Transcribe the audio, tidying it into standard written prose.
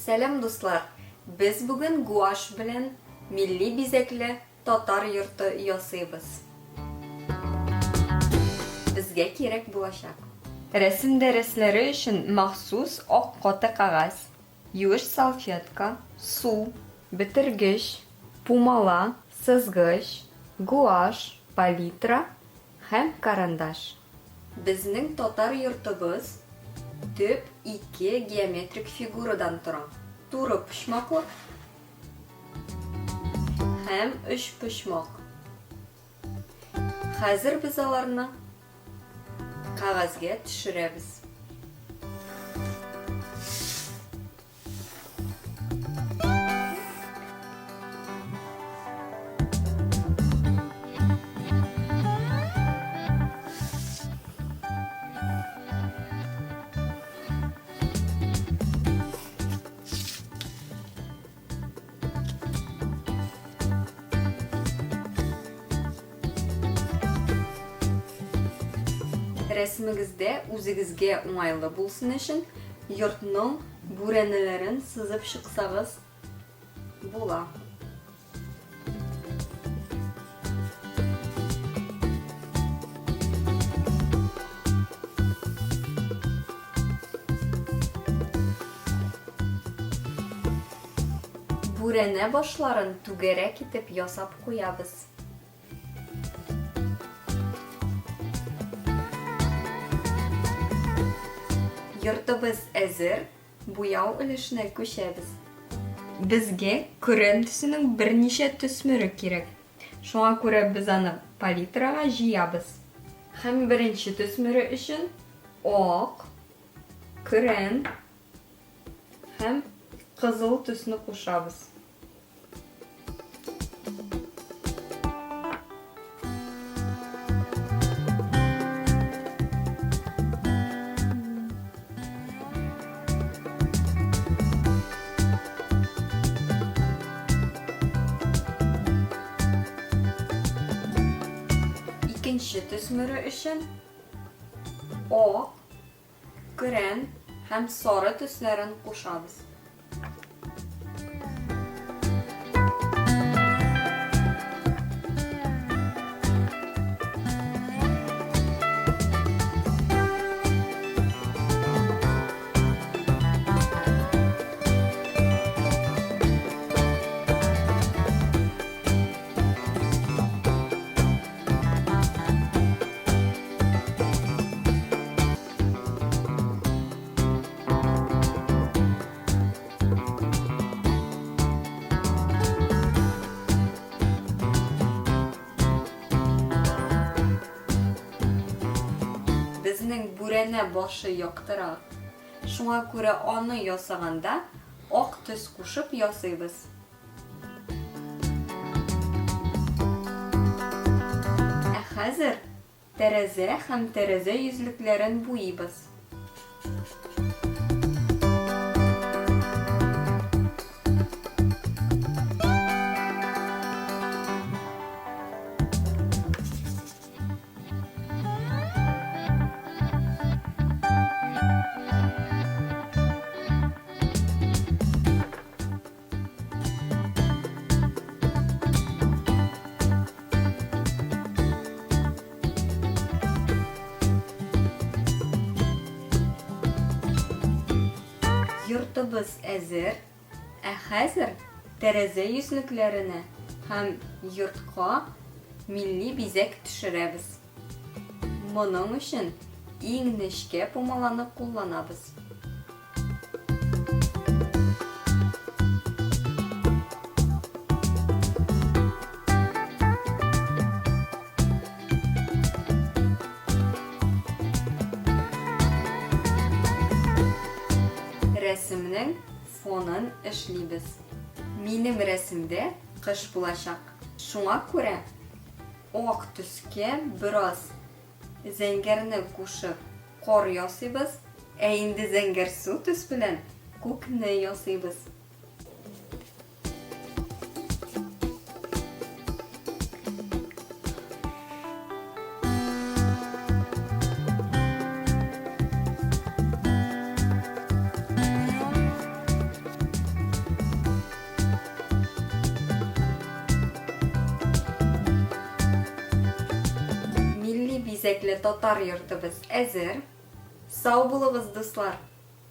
Сәлам, дуслар! Без бүген гуашь белән милли бизәкле татар йорты ясыйбыз. Безгә кирәк булачак. Рәсем дәресләре өчен махсус ак каты кәгазь, юеш салфетка, су, бетергеч, пумала, сызгыч, гуашь, палитра һәм карандаш. Безнең татар йортыбыз төп ике геометрик фигурадан тора, туры почмаклык һәм өчпочмак. Хәзер без аларны кәгазьгә төшерәбез. Рәсемегездә үзегезгә уңайлы булсын өчен йортның бүрәнәләрен сызып чыксагыз була. Бүрәнә башларын түгәрәк итеп ясап куябыз. Йортыбыз әзер, буяу өлешенә күчәбез. Безгә көрән төсенең берничә төсмере кирәк. Шуңа күрә без аны палитрага җыябыз. Һәм беренче төсмере өчен ак, көрән һәм кызыл төсне кушабыз. Икенче төсмере өчен ак, көрән һәм сары төсләрен кушабыз. Безнең бүрәнә башы яктырак. Шуңа күрә аны ясаганда ак төс кушып ясыйбыз. Ә хәзер тәрәзә һәм тәрәзә йөзлекләрен буйыйбыз. Йортыбыз әзер. Ә хәзер тәрәзә йөзлекләренә һәм йортка милли бизәк төшерәбез. Моның өчен иң нечкә пумаланы кулланабыз. Рәсемнең фонын эшлибез. Минем рәсемдә кыш булачак. Шуңа күрә ак төскә бераз Зәңгәрне кушып кар ясыйбыз, ә инде зәңгәрсу төс белән күкне ясыйбыз. Бизәкле татар йортыбыз әзер. Сау булыгыз, дуслар!